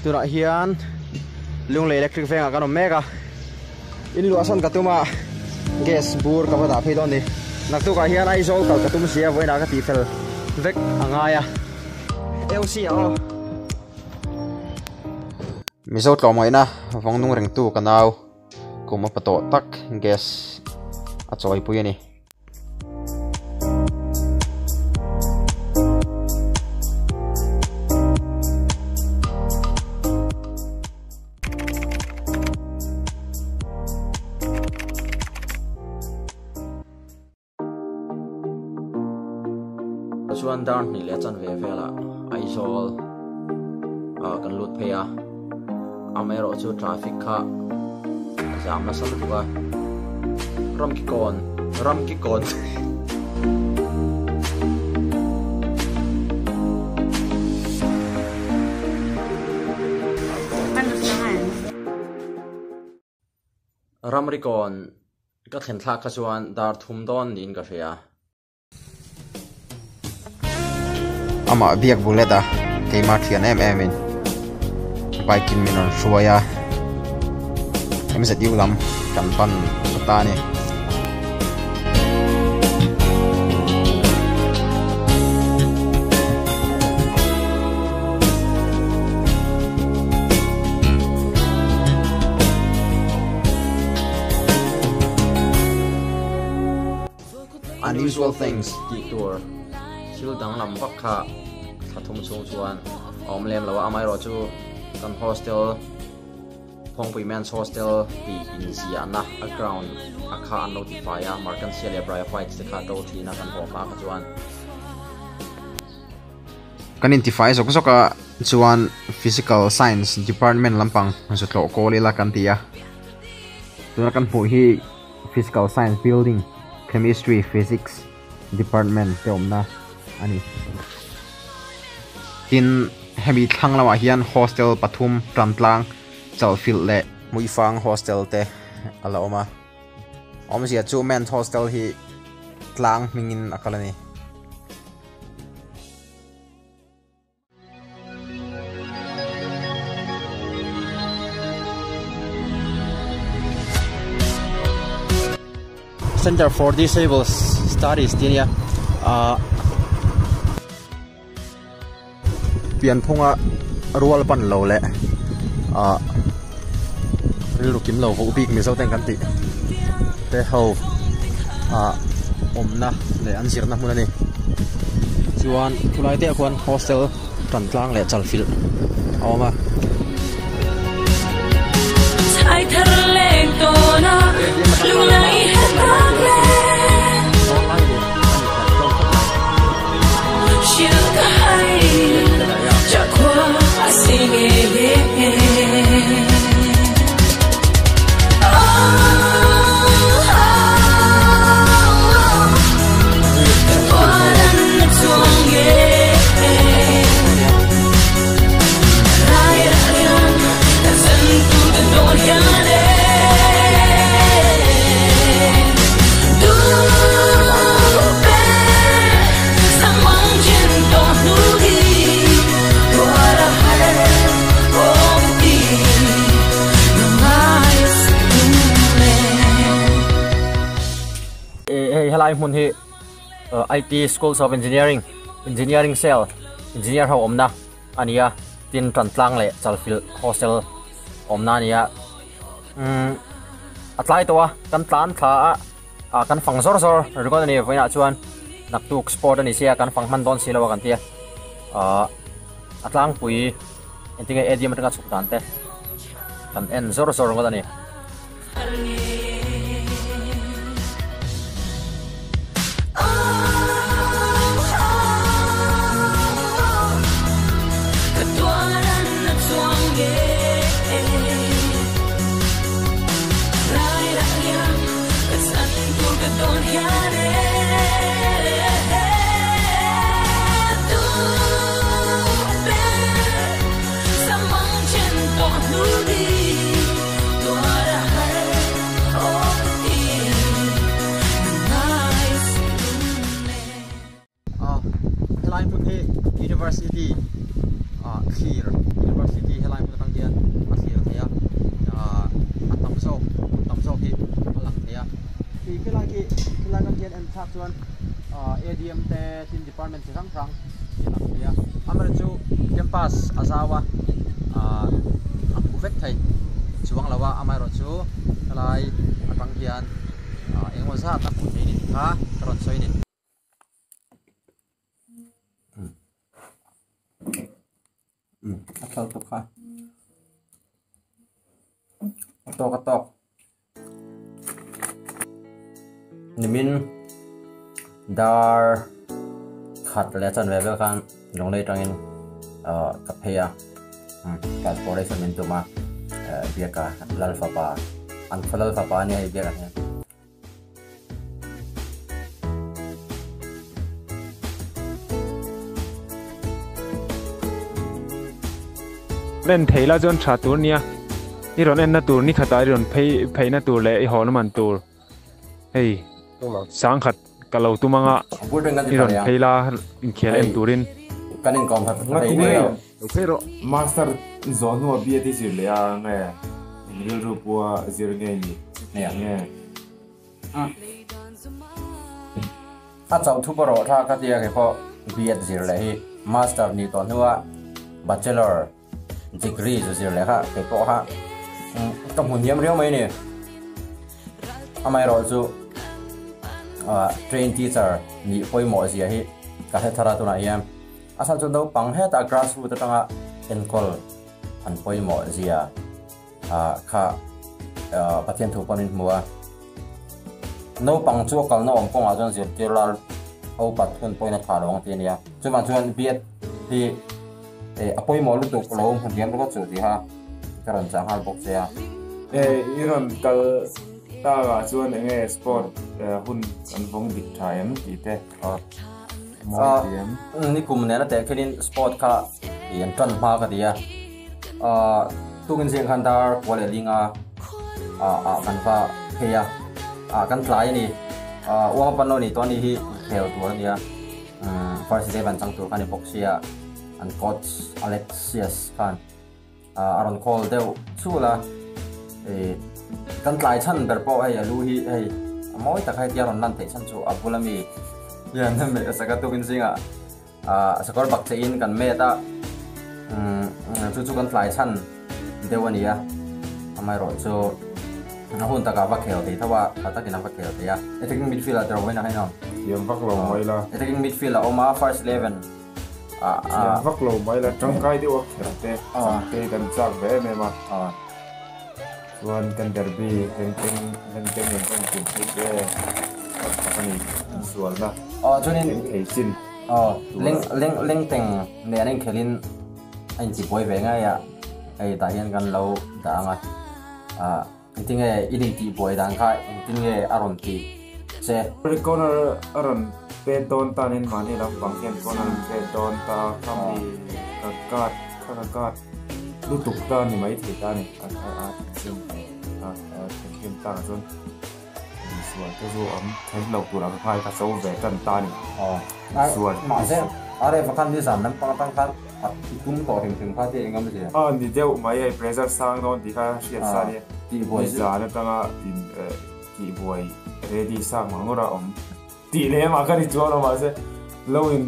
Tunah hian Lunglei Electric Vengah kan awm mek a, in luah sawn ka tum a, gas bur ka va dah phei dawn a ni. Naktukah hian Aizawl kal ka tum sia, vawiinah ka tihfel vek a ngai a. LC ah aw. Mizo tlawmngaihna vawng nung rengtu ka nau kum a pa tawh tak gas a chawipui a ni. Chuan dar hnih leh chanve velah Aizawl ah kan lut phei a, amaherawh chu traffic kha a zam nasa lutuk a, ram ki kawn ram ki kawn Ramri kawn ka thlen thlak kha chuan dar thum dawn niin ka hria. Amah biak bullet a keimah thian em em in bike in min rawn hruai a MZU lam kan pan ta a ni. Unusual things tih tur thil danglam vak kha thla thum chhung chuan a awm lem lo a, amaherawhchu kan hostel Phawngpui Men's Hostel tih inziahna a ground a kha an lo ti fai a, Markansia leh Bryophytes te kha to thin a kan haw hma kha chuan. Kan intifai zawk zawk a chuan Physical Science Department lampang zutlawh kawl ila kan ti a, tuna kan hmuh hi Physical Science Building, Chemistry, Physics Department te awmna a ni. Tin, hemi thlang lamah hian hostel pathum, Tantlang, Chalfilh leh Hmuifang hostel te a la awm a. Awmzia chu Men's Hostel hi tlang hmingin a kal a ni. Center for Disabled Studies tih a nia ahh pianphunga rual pan lo leh ahh rilru kim lo voh bik mizo ten kan tih te ho ah awmna leh an zirna hmun a ni chuan khulai te ah khuan hostel tan tlang leh chalfilh a awm a. Hei helai hmun hi IT Schools of Engineering Engineering Cell Engineer ho awmna a ni a tin Tantlang leh Chalfilh Hostel awmna a ni a umm a tlai tawh a kan tlan thla a ah kan fang zawr zawr ringawt a ni vawiinah chuan naktuk sport a ni sia kan fang hman dawn si lo a kan tia ahh a tlangpui engtin nge A_T_M atanga chhuk dan te kan en zawr zawr ringawt a ni. Helai hmun hi University ah thlir University helai hmun atang. Chak chuan ADM te tin department chi hrang hrang hi a lang thei a. Amaherawhchu campus a zau a, a hmuh vek thei chuang lo a, amaherawhchu helai atang hian engemaw zat a hmuh theih a ni tih kha ka rawn sawi a ni. A thal tuk kha a tawk a tawk. Nimin dar khat leh chanve vel khan Lunglei atangin ah ka phei a transportation min tum a biaka Lalfapa an khaw Lalfapa ania hei biakah hian. En thei la chuan tha tur nia i rawn enna tur ni khatah i rawn phei pheihna tur leh i hawn man tur hei sangkhat ka lo tum anga i rawn phei la inkhel en turin. Kan inkawm khat thei mai lo. Lo phei rawh. Master zawh hnua biate zir leh a nge rilru pua zir nge ni nge. A chauh thu pawh rawh tha ka tia kei pawh B.Ed zir leh hi Master nih tawh hnua Bachelor degree chu zir leh kha kei pawh kha ka hmu hniam riau mai a ni. Amaherawh chu train teacher nih pawimawh zia hi ka hre thar a tunah hian a chhan chu naupang hetah grassroot atanga enkawl an pawimawh zia. Kha Pathian thu pawhin hmu a, naupang chu a kalna awm kawngah chuan zirtir la upat hun pawhin a tha lo ang tih a ni a. Chuvang chuan Biak hi a pawimawh lutuk lo hmu hniam ringawt chu tih kha ka rawn chah nghal bawk che a. I rawn kal takah chuan eng nge sport hun an vawng dik tha em tih te mawi ti em? Nikum nena teh khelin sport kha an tan hma ka ti a. Tukin zing khan dar kua leh linga ah kan va phei a, ah kan tlai a ni. Uang a pan lo ni tawh a ni hi khel tur a nia. First 11 chang tur kha a ni bawk sia, an coach Alexius khan a rawn call deuh chul a. Kan tlai chhan ber pawh hei a lu hi hei a mawi tak hei tia rawn lan theih chhan chu a bula mi hian a melh sak a tukin zingah. Sakawr bak che in kan met a, chu chu kan tlai chhan deuh a ni a, amaherawh chu a hun takah va khel thei tho a, tha takin a va khel thei a. Attacking midfield ah tero in a hain awm. Thiam vak lo mai la. Attacking midfield a awm a, first 11 ah. Thiam vak lo mai la, tangkai deuh a kher te, chak te kan chak ve em em a. Chuan kan derby lengteng lengteng nen kan intum phei che tak tak a ni, insualna chuanin thei chin. Aw, leng leng lengteng nen a inkhelhin a intibuai ve ngei a, hei tah hian kan lo dah ang a, ah engtin nge i intihbuai dan kha engtin nge a rawn tih che? Corner a rawn pet dawn tanin mahni lampang hian corner an pet dawn ta kha mi ka guard kha ka guard lutuk ta ni maithei ta ni a a thinrim a thinrim takah chuan. Insual te chu awm kher lo tur ang nghai ka cho ve tan ta ni. Insual. Mahse, a ref a khan nizan lampang atang khan a tum tawh hrim hrim kha tih engam zia. A ni deuh mai hei pressure sang dawn tih kha hriat sa nia. Nizan atanga in tihbuai ready sang mah ngawr a awm tih leh mah ka ni chuang lo mahse lo in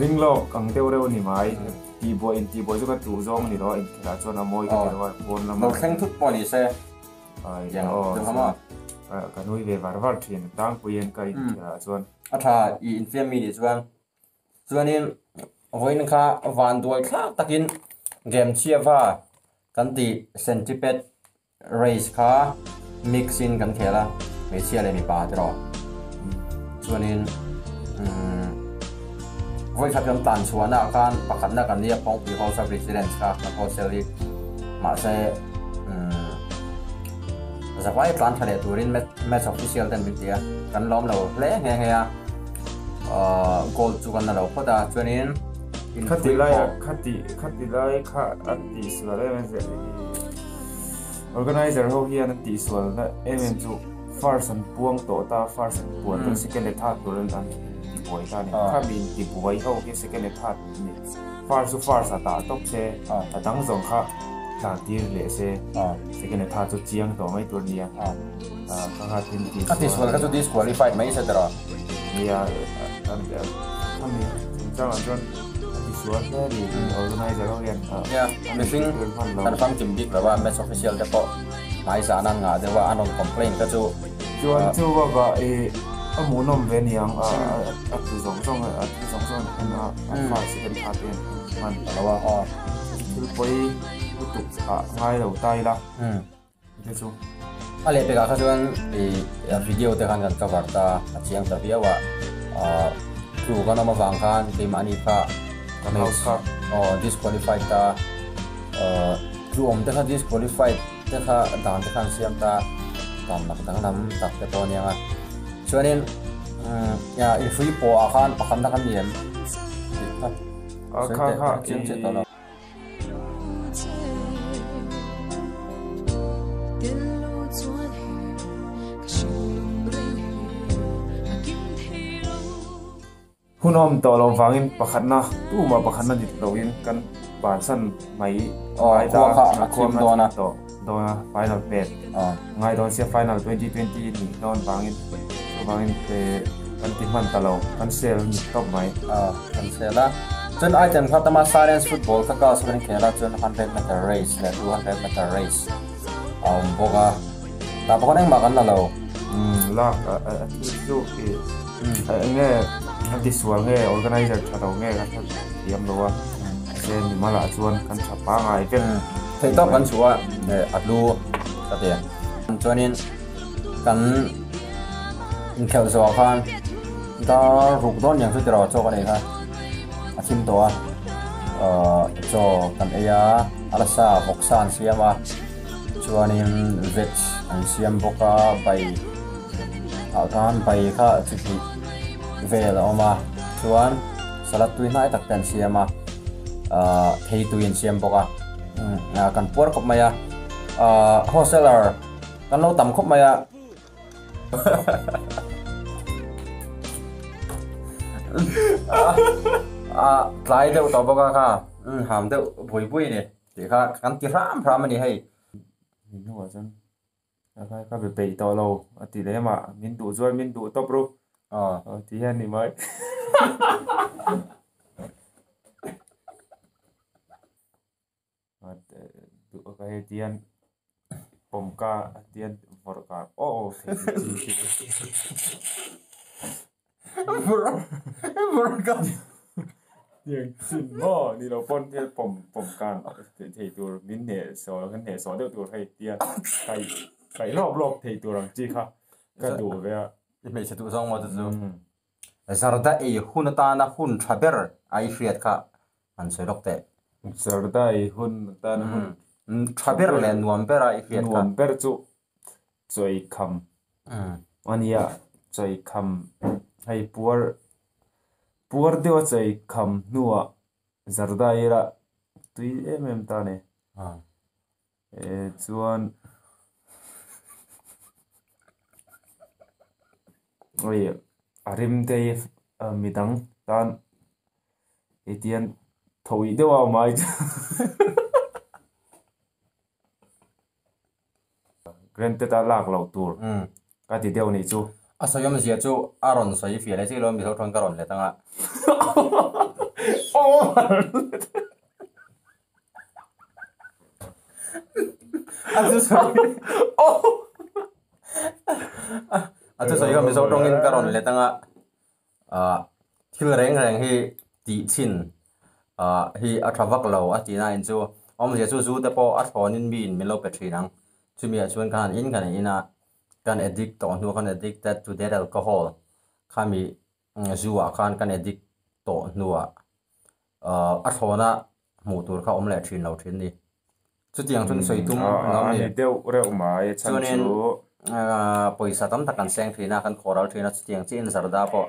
ring lawk ang deuh reuh a ni mai. Tihbuai in tihbuai chu ka duh zawng a ni lo a inkhelh ah chuan a mawi ka ti lo a pawn lama. Lo thleng thut pawh ni se. Ka nui ve var var thin tlangpuiin ka inkhel ah chuan. A tha i infiam mi nih chuan chuanin vawiin kha van duai thlak takin game chhiava kan tih centipede race kha mix in kan khel a hmeichhia leh mipa te rawh chuanin vawikhat kan tlan chhuahna ah khan pakhatna kan nia Phawngpui House of Residence kha kan hostel hi mahse Zavai tlan tha leh turin match official ten min ti a, kan lawm lo hle nghe nghe a, goal chu kan la lo phawt a, chuanin Khati lai ah khati khati lai kha an tihsual em em ve organizer ho hian an tihsual na em em chu first an puang tawh ta first an puan tawh second leh third tur an an tibuai ta a ni khami intibuai ho hi second leh third ni first chu first a tah tawp se a dang zawng kha. tlan tir leh se second leh third chu chiang tawh mai tur a nia ka kha tin ti a tisual kha chu disqualified mai se tawh nia khami chungchangah chuan a tisual hle a ni organizer ho hian nia mihring kan famkim bik lo a match official te pawh hmai zahna an ngah deuh a an rawn complain kha chu chuan chu bakah ih a hmuhnawm ve aniang a a thu zawng zawng a thu zawng zawng an en a a first second third te an en hman ta lo a thil pawi lutuk ah ngai lo ta ila te chu a leh pekah kha chuan ih video te khan kan cover ta a chiang ta viau a ah tlu kan awm avang khan keimahni kha kan house kha aw disqualified ta ah tlu awm te kha disqualified te kha dan te kha an siam ta dan mak danglam tak te pawh a nia chuanin inhrui pawhah khan pakhatna kan ni em tih kha sawi teh ka chiang chiah tawh lo. Hun a awm tawh loh vangin pakhatna tumah pakhatna dik loin kan bansan mai ngai ta a khua kha a thim tawh dawn a final pet ngai dawn sia final 2020 nih dawn vangin chuvangin kan ti hman ta lo kan sel ni tawp mai. Kan sel a chuan item kha tama silence football kha girls kan khel a chuan 100 meter race leh 200 meter race a awm bawk a tah pawh khan engmah kan la lo. Lak a thil chu eng nge a tisual nge organizer tha lo nge ka hre thiam lo a mahse mimal ah chuan kan tha pangai vek. Theih tawk kan chhuah a a hlu ka ti chuanin kan inkhelh zawh khan dar ruk dawn niang chu tiraw chaw ka nei kha a thim tawh a ahh chaw kan ei a alasa vawksa an siam a. Chuanin veg an siam bawk a bai ah khan bai kha chi hnih vel a awm a chuan salad tui hnai tak te an siam a ahh thei tui an siam bawk a kan puar khawp mai a ahh wholesaler kan lo tam khawp mai a. Tlai deuh tawh bawk a kha ham deuh bui bui a ni. Tih kha kan ti hram hram a ni hei. Min hnuah chuan ka khai ka be peih tawh lo a ti leh mah min duh chuan min duh tawp ru aw ti hian ni mai. Ka hei ti hian pawm ka ti hian vawrh ka aw aw thei chi chi. Vawrh ka. Tiang chin maw ni lo pawn thil pawm pawm kan thei tur min hneh saw kan hneh saw deuh tur hei tia kaih kaih lawp lawp thei tur ang chi kha ka duh ve a. I hmeichhe duh zawng maw chu chu. Zarda ei hun atana hun tha ber a i hriat kha an sawi lawk teh. Zarda ei hun atana hun tha ber leh nuam ber a i hriat kha. Nuam ber chu chawikham a nia chawikham hei puar puar deuh a chawikham hnuah zarda ila tui em em ta a ni eh chuan hei a rim te hi midang tan hetiang thawih deuh a awm ai chuan. Granted a lak loh tur ka ti deuh nih chu. A sawi awmzia chu a rawn sawi fiah leh chiah lo Mizo tawng ka rawn let anga. A chu sawi A chu sawi kha Mizo tawngin ka rawn let anga. Thil reng reng hi tih chhin hi a tha vak lo a tih na in chu awmzia chu zu te pawh a thlawnin mi in min lo pe thin ang chumi ah chuan khan in kan in a kan addict tawh hnu khan addicted to that alcohol khami zu ah khan kan addict tawh hnuah a thlawna hmuh tur kha awm leh thin lo thin a ni. Chutiang chuan sawi tum lo a ni. Deuh reuh mai a chhan chu. Pawisa tam tak kan seng thin a, kan khawh ral thin a, chutiang chiah in zarda pawh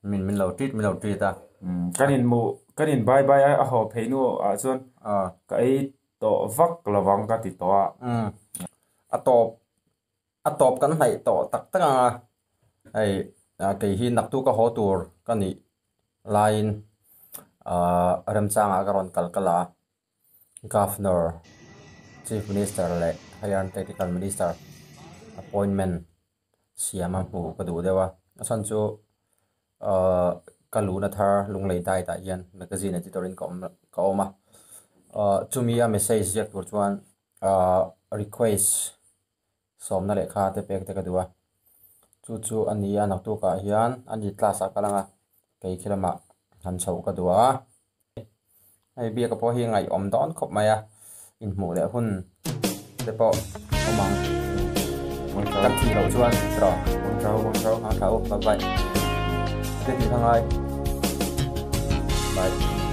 min min lo treat min lo treat a. Kan in hmuh kan in bye bye a a haw phei nu ah chuan ka ei tawh vak lovang ka ti tawh a. A tawp A tawp kan hnaih tawh tak tak ang a, hei kei hi naktu ka haw tur ka nih laiin remchangah ka rawn kal kal a, Governor Chief Minister leh Higher Technical Minister appointment siam a hmuh ka duh deuh a a chhan chu ahh ka luhna thar lunglei diet ah hian magazine editor in ka awm ka awm a ahh chumi a message ziak tur chuan ahh request sawmna lehkha te pek te ka duh a chu chu a ni a naktuk ah hian a ni class ah ka lang a kei khi lamah han chhoh ka duh a hei biak pawh hi ngaihawm dawn khawp mai a inhmuh leh hun te pawh awm ang kan thih loh chuan tawh bye bye te tih kha ngai bye.